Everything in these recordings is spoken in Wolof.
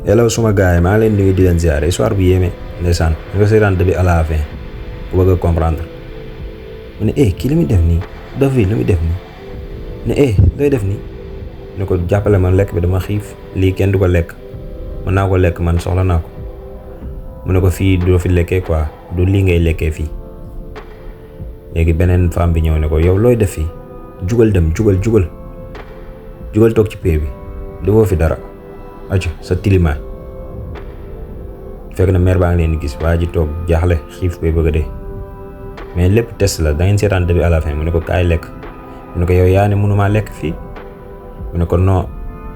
hello suma gars yi maa ngi leen di nuyu di leen ziare histoire bu yéeme ndeysaan nga seetaan début à la fin ku bëgg a comprendre mu ne kii li muy def nii dof bi li muy def nii ne looy def nii ne ko jàppale man lekk bi dama xiif lii kenn du ko lekk mën naa ko lekk man soxla naa ko mu ne ko fii doo fi lekkee quoi du lii ngay lekkee fii léegi beneen femme bi ñëw ne ko yow looy def fii jugal dem jugal toog ci pee bi defoo fi dara aco sa tilimaay fekk na mère baa ngi leen di gis waa ji toog jaaxle xiif bay bëgg a dee mais lépp test la da ngeen seetaan début à la fin mu ne ko kaay lekk mu ne ko yow yaa ne mënumaa lekk fii mu ne ko non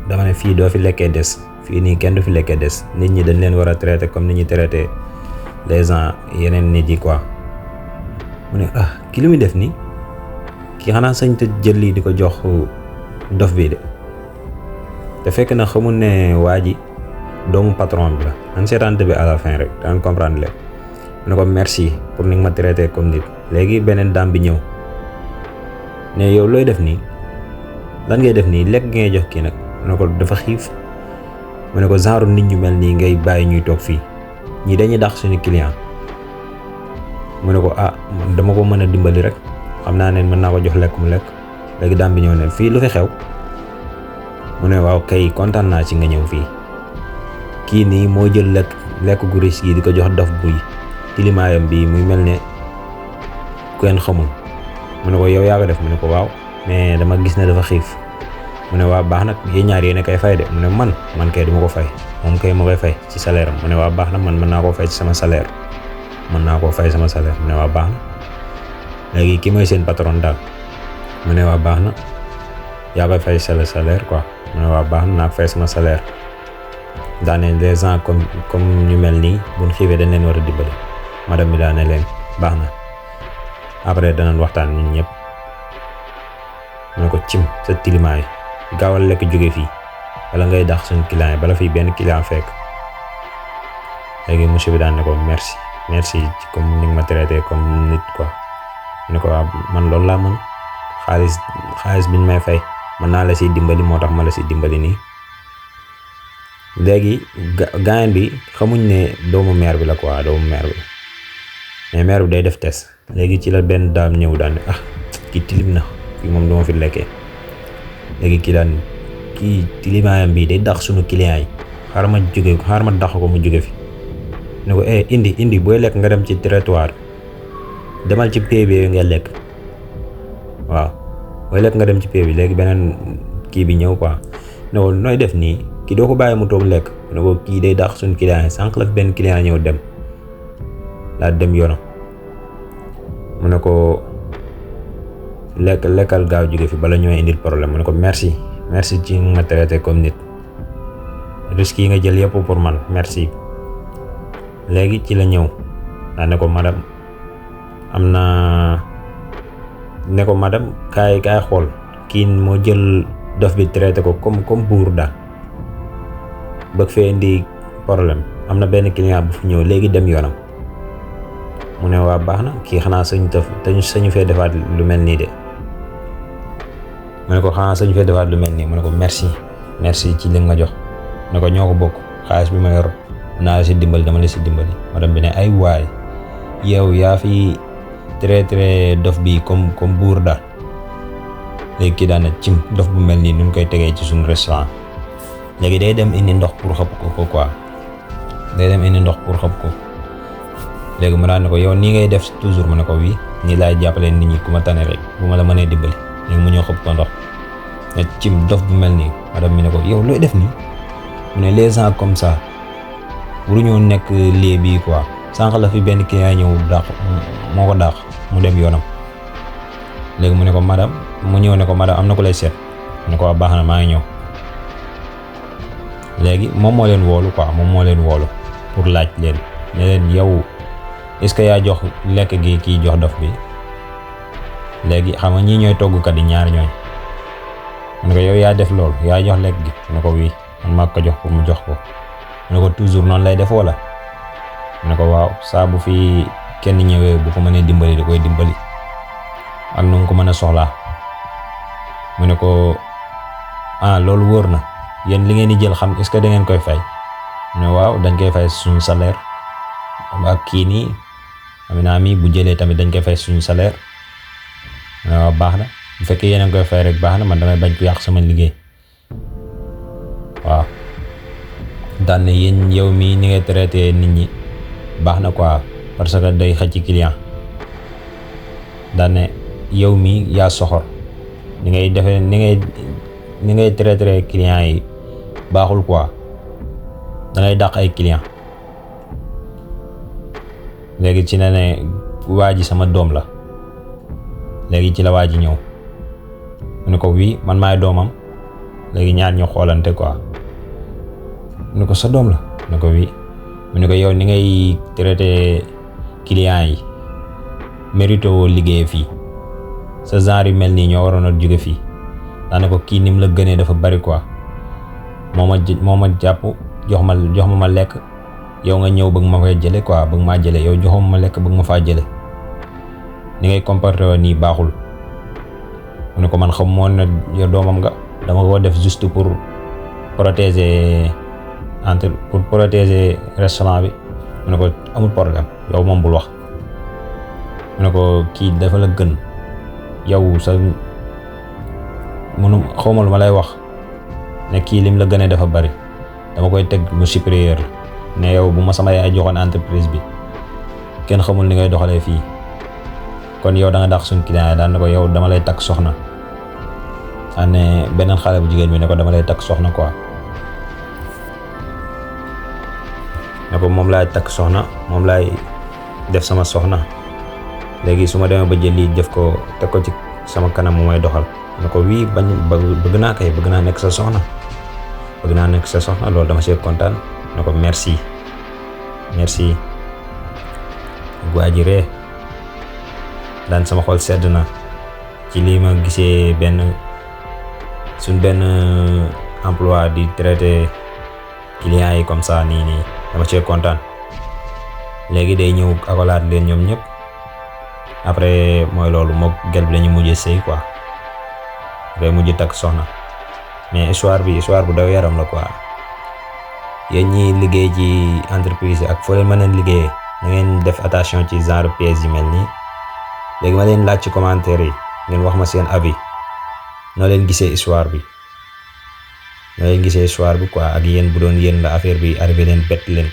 dama ne fii doo fi lekkee des fii nii kenn du fi lekkee des nit ñi dañ leen war a traiter comme ni ñuy traiter les gens yeneen nit yi quoi mu ne ki li muy def nii ki xanaa sañ te jël lii di ko jox dof bii de te fekk na xamul ne waa ji doomu patron bi la man seetaan début à la fin rek danga comprendre lépp mu ne ko merci pour ni nga ma traité comme nit léegi beneen daam bi ñëw ne yow looy def nii lan ngay def nii lekk ngay jox kii nag mu ne ko dafa xiif mu ne ko genre nit ñu mel nii ngay bàyyi ñuy toog fii ñii dañuy dàq suñu client mu ne ko dama ko mën a dimbali rek xam naa ne mën naa ko jox lekk mu lekk léegi daam bi ñëw ne fii lu fi xew mu ne waaw kay kontaan naa ci nga ñëw fii kii nii moo jël lekk gu riche gi di ko jox dof buy tilimaayam bi muy mel ne kenn xamul mu ne ko yow yaa ko def mu ne ko waaw mais dama gis ne dafa xiif mu ne waaw baax nag yéen ñaar yéen a koy fay de mu ne man kay duma ko fay moom kay ma koy fay ci salaire am mu ne waaw baax na man mën naa koo fay ci sama salaire mu ne waaw baax na léegi ki mooy seen patron daal mu ne waaw baax na yaa koy fay salaire quoi mu ne waaw baax na naa ko fay sama salaire daane les gens comme ñu mel nii buñ xiifee dañ leen war a dimbali madame bi daane leen baax na après danañ waxtaan ñun ñëpp mu ne ko cim sa tilimaay gaawal lekk jóge fii wala ngay dax suñu client yi bala fii benn client fekk léegi monsieur bi daan ne ko merci ci comme ni nga ma traité comme nit quoi mu ne ko waaw man loolu laa mën xaalis biñ may fay mën naa la siy dimbali moo tax ma la siy dimbali nii léegi gaañ bi xamuñ ne doomu maire bi la quoi doomu maire bi mais maire bi day def test léegi ci la benn daam ñëw daan ne kii tilim na fii moom duma fi lekkee léegi kii tilimaayam bi day dax suñu client yi xaaral ma dax ko mu jóge fi ne ko indi booy lekk nga dem ci trottoir demal ci pee bi nga lekk waaw booy lekk nga dem ci pee bi léegi beneen kii bi ñëw quoi ne ko nooy def nii kii doo ko bàyyi mu toog lekk ne ko kii day dàq suñu client yi sànq la fi benn client ñëw dem yoonam mu ne ko lekkal gaaw jóge fi bala ñoo indil problème mu ne ko merci ci nga traité comme nit risque yi nga jël yëpp pour man merci léegi ci la ñëw daa ne ko madame kaay xool kii moo jël dof bi traité ko comme buur daal bëgg fee indi problème am na benn client bu fi ñëw léegi dem yoonam mu ne waa baax na kii xanaa sañu fee defaat lu mel nii de mu ne ko mu ne ko merci ci li nga ma jox ne ko ñoo ko bokk xaalis bi ma yor naa la si dimbali dama la si dimbali madame bi ne ay waay yow yaa fi traité dof bi comme buur daal léegi kii daana cim dof bu mel nii nu koy tegee ci suñu restaurant léegi day dem indi ndox pour xëpp ko quoi léegi mu daan ne ko yow nii ngay def toujours mu ne ko wii nii laay jàppale nit ñi ku ma tane rek bu ma la mënee dimbali léegi mu ñëw xëpp ko ndox ne cim dof bu mel nii madame mi ne ko yow looy def nii mu ne les gens comme ça waruñoo nekk lii bii quoi sànq la fi benn client ñëw moo ko dàq mu dem yoonam léegi mu ne ko madame mu ñëw ne ko madame am na ko lay seet mu ne ko waa baax na maa ngi ñëw léegi moom moo leen woolu pour laaj leen ne leen yow est-ce que yaa jox lekk gi kii jox dof bi léegi xam nga ñii ñooy toggkat yi ñaar ñooñ mu ne ko yow yaa def loolu yaa jox lekk gi mu ne ko wii man maa ko jox pour mu jox ko mu ne ko toujours noonu lay def wala mu ne ko waaw saa bu fi kenn ñëwee bu ko mënee dimbali da koy dimbali ak nu nga ko mën a soxlaa mu ne ko loolu wóor na yéen li ngeen di jël xam est-ce que da ngeen koy fay ne waaw dañ koy fay suñu salaire ak kii nii Amina mi bu jëlee tamit dañ koy fay suñu salaire waaw baax na bu fekkee yéen a ngi koy fay rek baax na man damay bañ ko yàq sama liggéey waaw daan ne yéen yow mii ni ngay traité nit ñi baax na quoi parce que day xëcc client daan ne yow mii yaa soxor ni ngay defee ni ngay traité client yi baaxul quoi da ngay dàq ay client léegi ci ne waa ji sama doom la léegi ci la waa ji ñëw mu ne ko wii man maay doomam léegi ñaar ñu xoolante quoi mu ne ko sa doom la mu ne ko wii mu ne ko yow ni ngay traité client yi mérite woo liggéey fii sa genre yu mel nii ñoo waroon a jóge fii daane ko kii ni mu la gënee dafa bari quoi moo ma jàpp jox ma lekk yow nga ñëw bëgg ma fay jële quoi bëgg maa jële yow joxuma ma lekk bëgg ma faa jële ni ngay comporté woon nii baaxul mu ne ko man xam moon na yow doomam nga dama ko def juste pour protéger restaurant bi mu ne ko amul problème yow moom bul wax mu ne ko kii dafa la gën yow sa xawma lu ma lay wax ne kii lim la gënee dafa bari dama koy teg mu supérieur ne yow bu ma sama yaay joxoon entreprise bi kenn xamul ni ngay doxalee fii kon yow da nga dàq suñ client yi daan ne ko yow dama lay takk soxna daan ne beneen xale bu jigéen bi ne ko dama lay takk soxna quoi ne ko moom laay takk soxna moom laay def sama soxna léegi su ma demee ba jël lii def ko teg ko ci sama kanam mu may doxal ne ko wii bëgg naa nekk sa soxna loolu dama see kontaan ne ko merci waa ji ree daan sama xol sedd na ci lii ma gisee suñ benn emploi di traité clients yi comme ça nii dama see kontaan léegi day ñëw akolaat leen ñoom ñëpp après mooy loolu mook gel bi lañu mujjee sëy quoi day mujj takk soxna mais histoire bu daw yaram la quoi yéen ñi liggéey ci entreprise ak foo leen mën a liggéeyee da ngeen def attention ci genre pièces yi mel nii léegi ma leen laaj ci commentaire yi ngeen wax ma seen avis noo leen gisee histoire bi quoi ak yéen bu doon yéen la affaire bi arrivé leen bett leen